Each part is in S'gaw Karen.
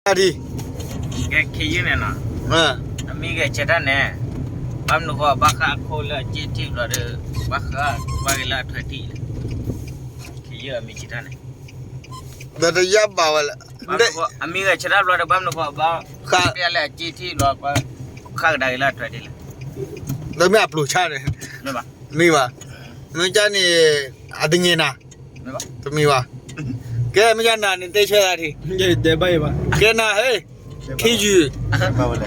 တၢ်ဒ် ကဲခ့ယုၢ်န့ၣ်နီၤ, အမံဂဲၤဆၢထၢၣ်န့ၣ်, ဘၣ်မနုၤဃိဘၣ်ဃးအခိၣ်လၢအစ့ၣ်ထံၣ်ဘျီဒီး, ဘၣ်ဃးဘၣ်ဂ့ၤလၢအထွဲထံၣ်လဲၣ်, ခ့ယုၢ်အမံဆၢထၢၣ်န့ၣ်, ဒီးတယၢ်ဘၣ်ဝဲလဲၣ်, အမံဂဲၤဆၢထၢၣ်ဘျီဒီး ဘၣ်မနုၤဃိဘၣ်ဃးလၢအစ့ၣ်ထံၣ်ဘျီ, ဃးကဒါက့ၤလၢအထွဲထံၣ်လဲၣ်, ဒီးမ့ၢ်အပျိၤဆၣ်န့ၣ်, မ့ၢ်ဘၣ်, မ့ၢ်ကန့ၣ်, အတငဲၤနၤ, တမ့ၢ်ဘၣ်, ကဲမ့ၢ်ကနၤန့ၣ်တဲဆၢဂၤထံး, ကဲနၤဟဲ, ခ့ယုၢ်, ကဲ, ဃးလၢ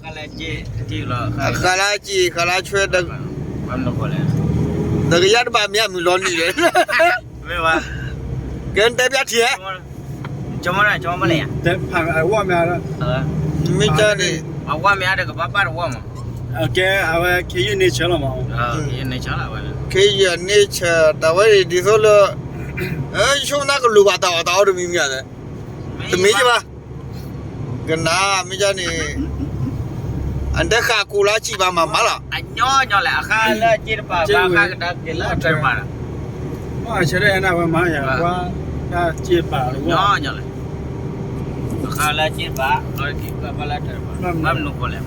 စ့ၣ်, ဃးလၢစ့ၣ်, ဃးလၢဆွဲ, ဒီးကယၢ်တဘၣ်မ့ၢ်အမုာ်လီၤနံၤလဲၣ်, ကဲနတဲပျၢ်ထံၣ်ဧါ, မ့ၢ်ကန့ၣ်, အဝဲမ့ၢ်အါတကဘၣ်ဘၣ်တဝီမး, ကဲအဝဲခ့ယုၢ်န့ၢ်ဆၢလီၤမး, ခ့ယုၢ်န့ၢ်ဆၢလီၤဝဲ, ခ့ယုၢ်န့ၢ်ဆၢ, တၢ်ဝဲဒ်သိးလၢ ယဆိကမိၣ်နကလိၣ်ဘၣ်တၢ်အီၣ်တၢ်အီတမံၤမံၤဧါ, တမ့ၢ်ဘၣ်, ကနၤမ့ၢ်ကန့ၣ်, အတဃၣ်ကိၣ်လၢအစံၣ်ဘၣ်မၤမးလီၤ, အညီညီလဲၣ်, အဃါလၢအစ့ၣ်တပၤဘၣ်ဃးကဒါက့ၤလၢအထွဲတပၤဒီး, အဆၢထၢၣ်ဝဲမၤယၤ, ညီညီလဲၣ်, အဃါလၢအစ့ၣ်တပၤ, ဘၣ်မနုၤဃိလဲၣ်,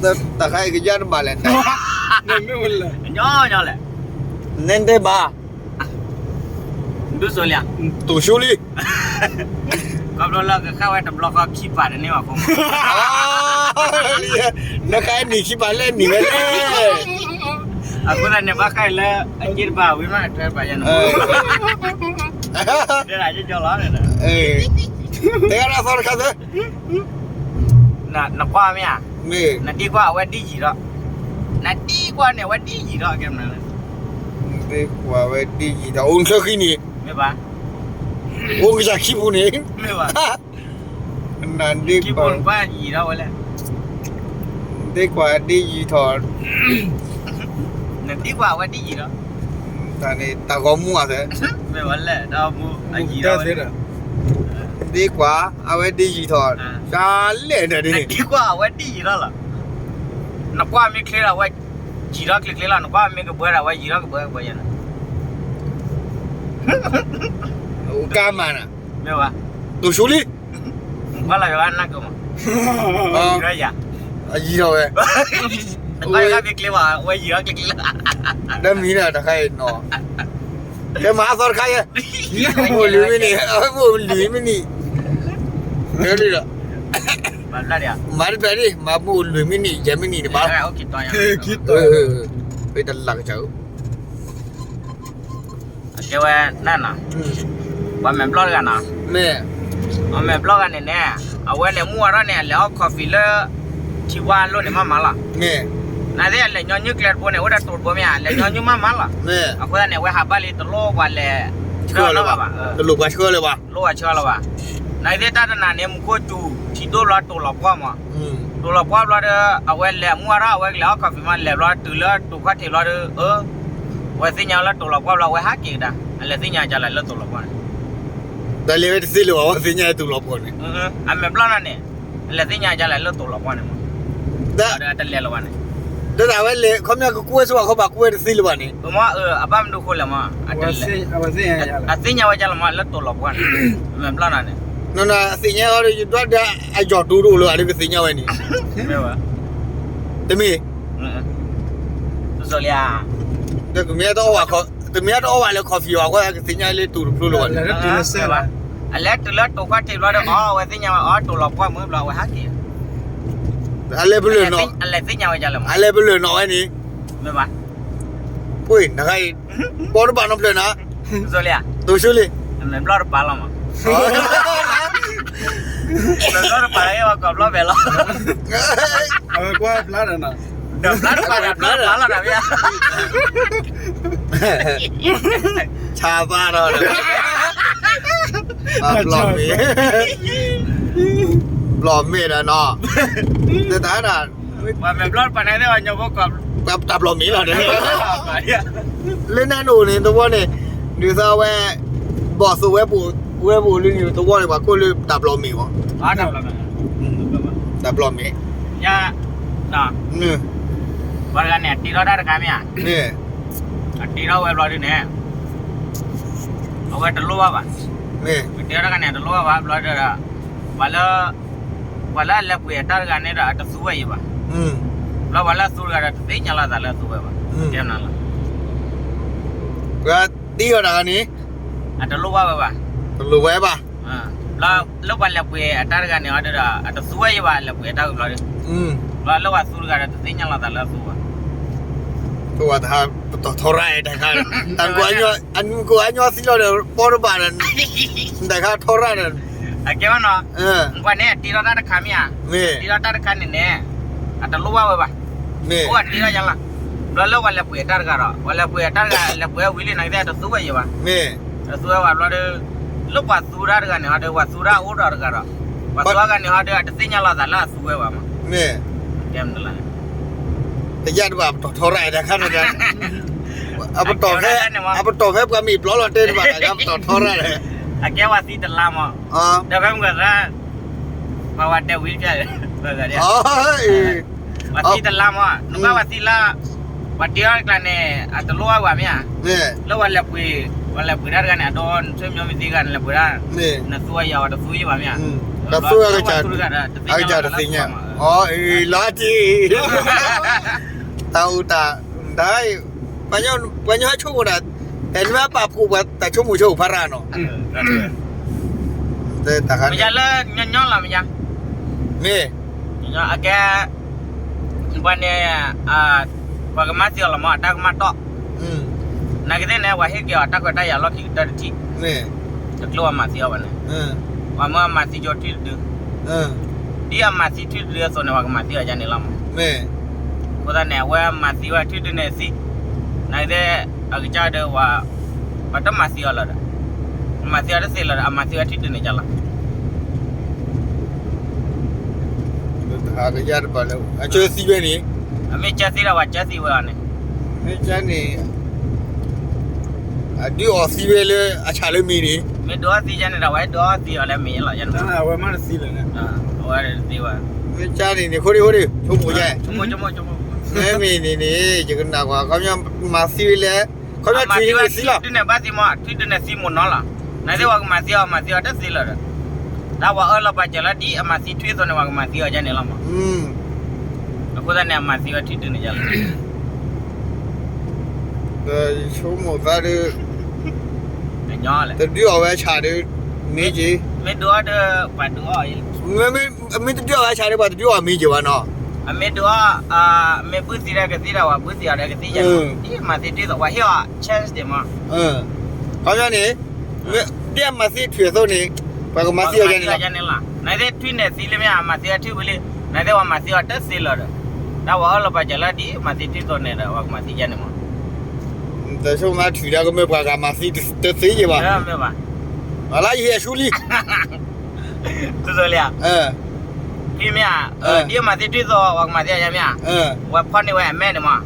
တၢ်ခါအံၤကယၢ်တဘၣ်လဲၣ်, ညီညီလဲၣ်, နဲတဲဘၣ် ဒုးစိလံ, တိၤဆူလံ, ခီဖျိလၢကဃၣ်ဝဲတဘျီဃီခံပာ်တန့ၢ်ဘၣ်ဃိ, နဃၣ်နံၣ်ခံပာ်လဲၣ်နံၣ်ဝဲလဲၣ်, အဃိသတးန့ၣ် ဘၣ်ဃးလၢအစ့ၣ်တပၤဝံၤမး အထွဲတပၤယၤန့ၣ်, တဲဒၣ်ကၠီလီၤ, တဲဒၣ်သီတခါသၢ နကွၢ်မ့ၢ်ဧါ, နဒံကွၢ်အဝဲဒ်ယံၤထီၣ်, နဒံကွၢ်န့ၣ် အဝဲဒ်ယံၤထီၣ်ကဲမနုၤလဲၣ်, ဒံကွၢ်ဝဲဒ်ယံၤထီၣ် အိၣ်နချၢဃံန့ၣ်, မ့ၢ်ဘၣ်, အိၣ်ကစၢ်ခံပူၤန့ၣ်, မ့ၢ်ဘၣ်, နဒံကွၢ်, ယံၤထီၣ်ဝဲလဲၣ်, ဒံကွၢ်ဒ်ယံၤထီၣ်, နဒံကွၢ်အဝဲဒ်ယံၤထီၣ်, တၢ်ဂီၤမူအသး, မ့ၢ်ဝဲလဲၣ်, ဒံကွၢ်အဝဲဒ်ယံၤထီၣ်, တၢ်လဲၣ်န့ၣ်, နဒံကွၢ်အဝဲဒ်ယံၤထီၣ်လီၤ, နကွၢ်မ့ၢ်ချ့ဒီးအဝဲယံၤထီၣ်ချ့ချ့လီၤ, နကွၢ်မ့ၢ်ကဘှၢဒီးအဝဲယံၤထီၣ်ကဘှၢကဘှၢယၤန့ၣ်, ကါမၤနၤ, မ့ၢ်ဝဲ, တိၤဆူလံ ကွၢ်လီၤယၤနၢ်ကမး, ယံၤထီၣ်ယၤ, အယံၤထီၣ်ဝဲ, ကွၢ်ယၤမ့ၢ်ချ့ဘၣ် အဝဲယံၤထီၣ်ချ့ချ့လီၤ, ဒီးမံၤန့ၣ်တခါအံၤနီၤ, ကဲမၤအသီတခါယဲ, မ့ၢ်အိၣ်လွံၢ်မံးနံး, မ့ၢ်အိၣ်လွံၢ်မံးနံး, ဒီး, မၤတဖျဲးဒံး, မၤမ့ၢ်အိၣ်လွံၢ်မံးနံး ယဲၢ်မံးနံးတဘၣ်, ဖဲတလၢ်ကစၢ် ကဲဝဲနနီၤ, ပှၤမဲာ်ဘျီၣ်တဂၤနီၤ, ပှၤမဲာ်ဘျီၣ်တဂၤန့ၣ်န့ၣ်, အဝဲန့ၣ်မုၢ်ဝါထီၣ်န့ၣ် အလဲၤအီၣ် coffee လၢ ထံဝါအလိၣ်န့ၣ်မးမးလီၤ, နာ်သက့ အလဲၤညီနုၢ်ကျဲတဘိန့ၣ် အိၣ်ဒီးတိၤတဘိမ့ၢ်ဧါ, လဲၤညီနုၢ်မးမးလီၤ, အဃိသတးန့ၣ် အဝဲဟးဘၣ်လံတလိၣ်ပှၤလဲၤ, တလိၣ်ပှၤဆှၢလၢၤဘၣ်, တလိၣ်ပှၤဆှၢလၢၤဘၣ်, နာ်သက့တၢ်တနၤန့ၣ် မူခိၣ်စူၤ ထံဒိၣ်ဘျီတိၤလီၤပှီၢ်မး, တိၤလီၤပှီၢ်ဘျီဒီး အဝဲလဲၤမုၢ်ဝါထီၣ် အဝဲကလဲၤအီၣ် coffee မး လဲၤဘျီတုၤလၢတိၤခီၣ်ထံးဘျီဒီး, အၢ အဝဲသ့ၣ်ညါလၢတိၤလီၤပှီၢ်ဘျီ အဝဲဟးက့ၤကဒါ, အလဲၤသ့ၣ်ညါကလဲၤလၢတိၤလီၤပှီၢ်န့ၣ်, တၢ်လဲၤဝဲတသ့လၢၤဘၣ် အဝဲသ့ၣ်ညါလၢတိၤလီၤပှီၢ်န့ၣ်, အမဲာ်ဘျီၣ်နီၤန့ၣ်, အလဲၤသ့ၣ်ညါကလဲၤလၢတိၤလီၤပှီၢ်န့ၣ်မး, တၢ်တလဲၤလၢၤဘၣ်န့ၣ်, တၢ်တၢ်ဝဲလဲၤ ခီပညီကကူဝဲဆိဘၣ် ခီဘၣ်ကူဝဲတသ့လၢၤဘၣ်န့ၣ်, အဘၣ်မနုၤဃိလဲၣ်မး, အသ့ၣ်ညါဝဲကလဲၤမး လၢတိၤလီၤပှီၢ်န့ၣ်, အမဲာ်ဘျီၣ်နီၤန့ၣ်, နန အသ့ၣ်ညါအီၤဒီး ယဒွးဒီးအယီၤတိၤတအိၣ်လၢၤဘၣ် လၢကသ့ၣ်ညါဝဲန့ၣ်, တမ့ၢ် တမ့ၢ်တအီၣ်ဘၣ်လၢ coffee ဘၣ် အဃိကသ့ၣ်ညါလၢတိၤတဖျိလၢၤဘၣ်န့ၣ်, အလဲၤတုၤလၢတိၤခီၣ်ထံးဘျီဒီး အီ အဝဲသ့ၣ်ညါဝဲ အီ တိၤလီၤပှီၢ်မးဘျီ အဝဲဟးက့ၤ, အလဲၤပလၢၢ်နီၤ, အလဲၤသ့ၣ်ညါဝဲကလဲၤမး, အလဲၤပလၢၢ်နီၤဝဲန့ၣ်, မ့ၢ်ဘၣ်, ပှ့ၤနဂၤအံၤ, ဘီတဘၣ်နီတဖျၢၣ်နၤ, တိၤဆူလံ, မဲာ်ဘျီၣ်တပၤလီၤမး, မဲာ်ဘျီၣ်တပၤလီၤ ယဲဝဲကိးဘျီၣ်မဲာ်လီၤ, အဝဲကွၢ်ဖျါဒီးနီၤ, ဒီးဖျါတပၤဒီးဖျါတပၤလီၤတၢ်မ့ၢ်ဧါ, ဆါဘၣ်ဒီး, ဘျီၣ်မ့ၢ်, ဘျီၣ်မ့ၢ်ဒီးနီၤ, တတၢ်ဒၣ် ပှၤမဲာ်ဘျီၣ်တပၤန့ၣ် တၢ်ဘျီၣ်မ့ၢ်လီၤဒီး, လၢနၢ်ဒိၣ်န့ၣ် သဝီန့ၣ်, ဒ်သိးဝဲ, ဘီၣ်သိၣ်ဝဲပူၤ, ဝဲပူၤလၢန့ၣ် သဝီန့ၣ် ပှၤကိးလၢတၢ်ဘျီၣ်မ့ၢ်ဘၣ်, တၢ်ဘျီၣ်မ့ၢ်, ပှၤတဂၤန့ၣ် အတ့ထီၣ်တၢ်တခါမ့ၢ်ဧါ, အတ့ထီၣ်ဝဲဘျီဒ်န့ၣ်, အဝဲတလိၣ်ဘၣ်ဘၣ်, မ့ၢ်တၢ်တဂၤန့ၣ် အတလိၣ်ဘၣ်ဘၣ် ဘျီဒီး ပှၤလၢ ပှၤလၢအလဲၤပှ့ၤအတၢ်တဂၤန့ၣ်ဒီး အတသူဝဲအံၤဘၣ်. ဘျီပှၤလၢအသူတဂၤဒီး တသ့ၣ်ညါလီၤသးလၢအသူဝဲဘၣ်. တဲမနုၤလီၤ. ပှၤသံအီၤတဂၤန့ၣ် အတလိၣ်ဘၣ်ဝဲဘၣ်. တလိၣ်ဝဲဘၣ်. ဘျီလၢပှၤလဲၤပှ့ၤအတၢ်တဂၤန့ၣ်ဒီး အတသူဝဲအံၤဘၣ် လဲၤပှ့ၤအတၢ်ဝံၤဘျီဒီး ဘျီလၢပှၤသူတဂၤဒီး တသ့ၣ်ညါလီၤသးလၢအသူဘၣ်. ပဝဲတဟါ ပတီၤထီရၣ်တခါ, အနုၢ်ကိးအညီသံလီၤဒီး ပီတဘၣ်ဒီး တခါထီရၣ်ဒီး အကဲဝဲနီၤ, ပှၤန့ၣ် တ့ထီၣ်တၢ်တခါမ့ၢ်ဧါ, တ့ထီၣ်တၢ်တခါန့ၣ်န့ၣ် အတလိၣ်ဘၣ်ဝဲဘၣ်. အိၣ်အတ့ထီၣ်ယါလီၤ. ဘျီလၢပှၤလဲၤပှ့ၤအတၢ်တဂၤဒီး ပှၤလဲၤပှ့ၤအတၢ်တဂၤ လဲၤပှ့ၤအဝံၤလံန့ၣ် ကသ့ၣ်အတသူဝဲယံၤဘၣ်. တသူဝဲဘၣ်ဘျီဒီး လၢပှၤသူတၢ်တဂၤန့ၣ်ဒီး ပှၤသူတၢ်အိၣ်ဒီးတဂၤဒီး ပှၤသူတဂၤန့ၣ်ဟီဒီး အတသ့ၣ်ညါလီၤသးလၢအသူဝဲဘၣ်မး. မ့ၢ် ကဲမနုၤလဲၣ်. တယၢ်တဘၣ် ပတီၤထီရၣ်တခါန့ၣ်ဒီး အပတီၤဖဲ အပတီၤဖဲပှၤမ့ၢ်ဘျီလီၤတဲတဘၣ်တခါ ပတီၤထီရၣ်ဒီး အကဲပှၤသံတလါမး, ဒီးဖဲမုၢ်ကသး ပှၤဝဲတဲဝံၤဖျါ ပှၤသံတလါမး, နကွၢ်ပှၤသံလၢ ပှၤတ့ထီၣ်တကျါန့ၣ် အတလိၣ်ဘၣ်ဝဲမ့ၢ်ဧါ, လၢပှၤလဲၤပှ့ၤ ပှၤလဲၤပှ့ၤတၢ်တဂၤန့ၣ် အဒိ နဆွေမျိုးမ့ၢ်သံဂၤ နလဲၤပှ့ၤတၢ် နသူအယၤဝဲတသူယံၤဘၣ်မ့ၢ်ဧါ, တသူအဂၤ အဂၤတသ့ၣ်ညါ, အီ လီၤတံၢ် တၢ်အူတၢ် တၢ် ပှၤညီဟဲဆိကမိၣ်ဒၣ် အဲၣ်နမ့ၢ်ပာ်ဖှိၣ်ပှၤတၢ်ဆိကမိၣ်ဆိကမိၣ်ဖးရၣ်နီၤ, မ့ၢ်လၢညီညီလီၤမ့ၢ်, မ့ၢ် အကဲ ပှၤန့ၣ် ပှၤကမၤသံအီၤလီၤမး တၢ်ကမၣ်တီၢ်, နာ်က့သ့ၣ်န့ၣ် ပှၤဟ့ၣ်က့ၤအီၤတၢ်ခွဲးတၢ်ယာ်လီၢ်ခံကတၢၢ်တထံၣ်, တကျိၤအမၤသံအီၤဘၣ်န့ၣ်, ပှၤမၢအမၤသံကၠိထွံၣ်တဒု, ဒ်အမၤသံထွံၣ်တဒုအသိးန့ၣ် ပှၤကမၤသံအီၤယါန့ၣ်လီၤမး, အဃိသတးန့ၣ် အဝဲမၤသံဝဲထွံၣ်တဒုန့ၣ်သံ, နာ်က့သ့ၣ် အကစၢ်ဒီး ပှၤတမၤသံအီၤလၢၤဒီး, မၤသံအီၤတသ့လၢၤဒီး အမၤသံဝဲထွံၣ်တဒုန့ၣ်ယါလီၤ. တဟးကယၢ်တပၤလၢ အကၢသံဝဲန့ၣ်, အမ့ၢ်ကၢသံဒီး ပှၤကၢသံဝဲအီၤန့ၣ်, မ့ၢ်ကၢန့ၣ် အဒုးအီၣ်သံဝဲလၢအဆၣ်လၢမ့ၤန့ၣ်, မ့ၢ်ဒုးအီၣ်သံယါန့ၣ်ဒီး ပှၤဟဲဒုးအီၣ်သံအီၤလၢမ့ၤလီၤယါန့ၣ်, အဝဲမ့ၢ်တသံဝဲ, မ့ၢ်ကၢန့ၣ်န့ၣ် ဃိဒံဃိဒံ ဆိကမိၣ်ယါ, မ့မ့ၢ်န့ၣ်န့ၣ် ယကနၣ်ကွၢ် ခီပညီမၤသံဝဲလဲၣ်, ခီပညီထွံၣ်န့ၣ်သံလီၤ, ထွံၣ်တဒုန့ၣ်ဘၣ်သံမး ထွံၣ်တဒုန့ၣ်သံမိၢ်နီၤလီၤ, နာ်သ့ၣ်ပှၤကမၤသံအီၤ မၤသံအီၤတသ့လၢၤဒီး, တၢ်ပှၤအၢၣ်လီၤပာ်စၢၤလၢဒ်အမၤသံထွံၣ်အသိးန့ၣ် ပှၤကမၤသံအီၤယါန့ၣ်လီၤမး, အဃိသတးန့ၣ် အမၤသံဝဲထွံၣ်တဒုန့ၣ်ယါလီၤ. ဆိကမိၣ်သးဒီး တဒုးအီၣ်ဝဲဆၣ်ဒီး မ့ၢ်က့ၤ, မ့ၢ်ဒုးအီၣ်ဒီး ပှၤဒုးအီၣ်, မ့ၢ်တဒုးအီၣ်ဝဲဆၣ်ဒီး ပှၤတဒုးအီၣ်မ့ၢ်က့ၤဘၣ်နီၤ, အမ့ၢ်ဒုးအီၣ်, မ့ၢ်ဘုၣ်သံဒီးကသံဒီး ပှၤဘုၣ်သံအီၤဒီးကသံယါ, ဒ်မၤသံထွံၣ်သိး ပှၤဟ့ၣ်အီၤ chance ဒံးမး, ခီပညီန့ၣ် ဒ်အမၤသံထွံၣ်အသိးန့ၣ် ပှၤကမၤသံအီၤယါန့ၣ်လီၤ, နာ်သ့ၣ်ထွံၣ်န့ၣ်သံလၢမ့ၢ် အမၤသံအထွံၣ်ဝံၤလံ, နာ်သ့ၣ်ပှၤမၤသံအီၤတသ့လၢၤဒီး, တၢ်ပှၤအၢၣ်လီၤပာ်စၢၤလၢဒ်မၤသံထွံၣ်သိးန့ၣ်ဒီး ပှၤကမၤသံယါန့ၣ်မး, တဆိကမိၣ်ထွံၣ်ဒီးကမ့ၢ်ပှၤဂၤမၤသံတသ့ယဲဘၣ်, မ့ၢ်ဘၣ်, အလါယဟ့ၣ်အဆူလံ တသိးလံဧါ, ထွံၣ်မ့ၢ်ဧါ, ဒ်အမၤသံထွံၣ်သိး ပှၤကမၤသံအီၤယါမ့ၢ်ဧါ, ဝဲဖီၣ်န့ၢ်ဝဲအမဲာ်န့ၣ်မး,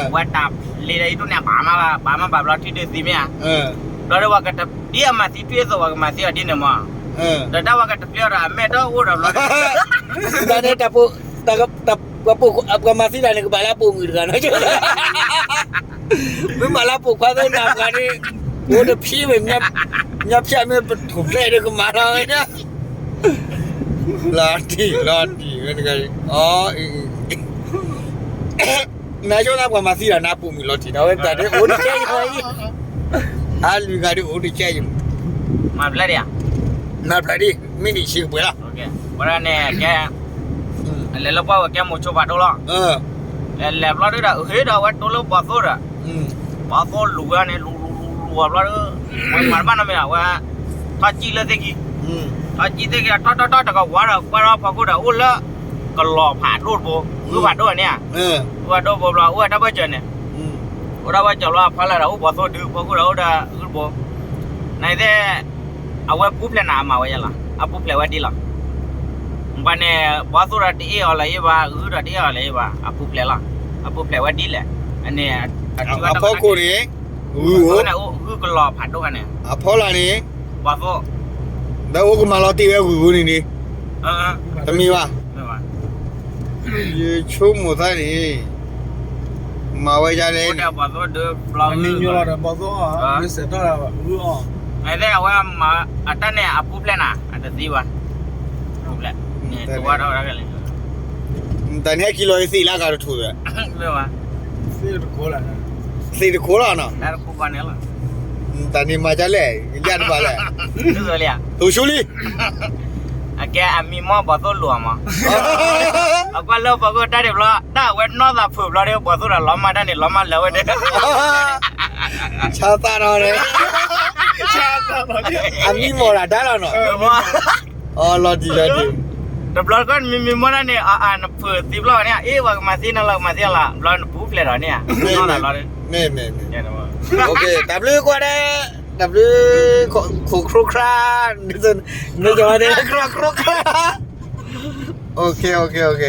ဝဲတၢ်လ့ဒီးအံၤဒိၣ်န့ၣ် အဘၣ်မးဘၣ် ဘၣ်မးဘၣ်ဘျီထွံၣ်ဒုးသံမ့ၢ်ဧါ, ဘျီဒီး ဒ်အမၤသံထွံၣ်သိး ပှၤကမၤသံအီၤဒ်န့ၣ်မး, ဒီးတၢ်ဝဲကတဖျၢၣ်ဒီးအမဲာ်တအိၣ်ဒီးဘျီ, တၢ်န့ၣ် တၢ်ပှၤမၤသံတၢ်န့ၣ် ကဘၣ်လၢအပိာ်မုၣ်တဂၤနီၤ, မ့ၢ်မၤလၢအပိာ်ခွါသ့ၣ်နၤပှၤန့ၣ်, အိၣ်တဖျၢၣ်ဝဲ, မ့ၢ်ဖျၢၣ်မ့ၢ်ပထူၣ်ဖျဲးဒီးကမၤလီၤဝဲဒၣ်, လီၤတံၢ်လီၤတံၢ်ဝဲ, အီ နဆိနၤပှၤမၤသံတၢ်နၤပိာ်မုၣ်လီၤတံၢ်ဒီး ဝဲတၢ်ဒ်အိၣ်တကဲယၤ, အလွံၢ်ဂၤဒ်အိၣ်တကဲယၤ, မၤဖျါဒ်ဧါ, မၤဖျါဒ် မ့ၢ်ဒ်ဆံးကပှဲၤလီၤ, ဝဲဒၣ်န့ၣ်ကဲ, လဲၤလၢပှၢ်ဝဲကဲမိၤဆိဖးဒိၣ်လီၤ, လဲၤလဲၤဘျီဒုဒီး ဟ့ၣ်ဒီးဝဲတိၢ်လၢဘီသိၣ်ဒီး, ဘီသိၣ်လူၤဝဲန့ၣ် လူၤလူၤလူၤလူၤဝဲဘျီဒီး, ဝဲမၤတဘၣ်နီတမံၤဒီး ဝဲ ထီၣ်ကံၣ်လၢသ့ၣ်ခံ, ထီၣ်ကံၣ်သ့ၣ်ခံဒီး ထီၣ်ထီၣ်ထီၣ်တကဝါဒီး ကွၢ်ထီၣ်ဖီခိၣ်ဒီး အိၣ်လၢ ကလီၤဖးဒိၣ်တဘိ, ဂုၢ်ဖးဒိၣ်န့ၣ်ဧါ, ဂုၢ်ဖးဒိၣ်တဘိဘျီ အိၣ်ဝဲတၢ်ဘၢၣ်စၢၤန့ၣ်, အိၣ်တၢ်ဘၢၣ်စၢၤဘျီ အဖီလာ်ဒီး အိၣ်ဘီသိၣ်ဒုးဖီခိၣ်ဒီး အိၣ်ဒီးဂုၢ်တဘိ, နာ်သ့ၣ် အဝဲပူၤဖျဲးနၤအမၤဝဲယဲလီၤ, အပူၤဖျဲးဝဲဒ်လီၤ, ပှၤန့ၣ် ဘီသိၣ်ဒီးတအ့ၣ်အီၤလၢၤယ့ၢ်ဘၣ်, ဂုၢ်ဒီးတအ့ၣ်အီၤလၢၤယ့ၢ်ဘၣ်, အပူၤဖျဲးလီၤ, အပူၤဖျဲးဝဲဒ်လဲၣ်, အန့ၣ် အဖီခိၣ်န့ၣ် ဂုၢ်အိၣ်, ဂုၢ်ကလီၤဖးဒိၣ်န့ၣ်, အဖီလာ်န့ၣ် ဘီသိၣ်, ဒီးအိၣ်ကမၤလီၤတ့ၢ်ဝဲဂုၢ်ဂုၢ်န့ၣ်န့ၣ်, တမ့ၢ်ဘၣ်, ယဆိကမိၣ်သးန့ၣ်, မၤဝဲဒ်လဲၣ်, ဘီသိၣ်ဒုးဘျီ, မ့ၢ်ညိလီၤဒီးဘီသိၣ်အီၤ, မ့ၢ်စဲးထီၣ်ဒီးဂုၢ်အီၤ, အဝဲ အတၢ်န့ၣ်အပူၤဖျဲးနၤ အတသံဘၣ်, ပူၤဖျဲး, တဝါထီၣ်ဝဲဒၣ်ကလဲၣ်, တၢ်န့ၣ်ဟဲက့ၤလီၤအသံးလၢအဂၤတထူၣ်ဒီး, သံးတခိၣ်လီၤနီၤ, တၢ်န့ၣ်မၤဒ်လဲၣ်, ယတဘၣ်လဲၣ်, သိၣ်ဆူလံ အကဲအမံမီၢ်ဘီသိၣ်လိာ်အမး, အကွၢ်လၢပှၤကတၢၢ်တဘျီ တၢ်အဝဲနီၢ်သးဖုးဘျီဒီး ဘီသိၣ်ဒီးလီၤမၢ်တၢ်န့ၣ် လီၤမၢ်လၢာ်ဝဲဒၣ်, ဆါသၣ်ထီၣ်န့ၣ်, အမံမီၢ်ဒၣ်တၢ်လီၤနီၤ, အလီၤတံၢ်လီၤတံၢ်, တဘျီတခီၣ်နမံမီၢ်တၢ်န့ၣ် နဖုးသံဘျီန့ၣ် အ့ ပှၤကမၤသံနၤလီၤ ကမၤသံလီၤ ဘျီနပူၤဖျဲးဒီးန့ၣ်, မ့ၢ်, တၢ်ဘျုးကွၢ်ဒဲး, တၢ်ဘျုး, ခိၣ်ခရူၣ်ခရၣ်, နကဝဲဒဲး ခရၣ်ခရူၣ်ခရၣ်, OK OK OK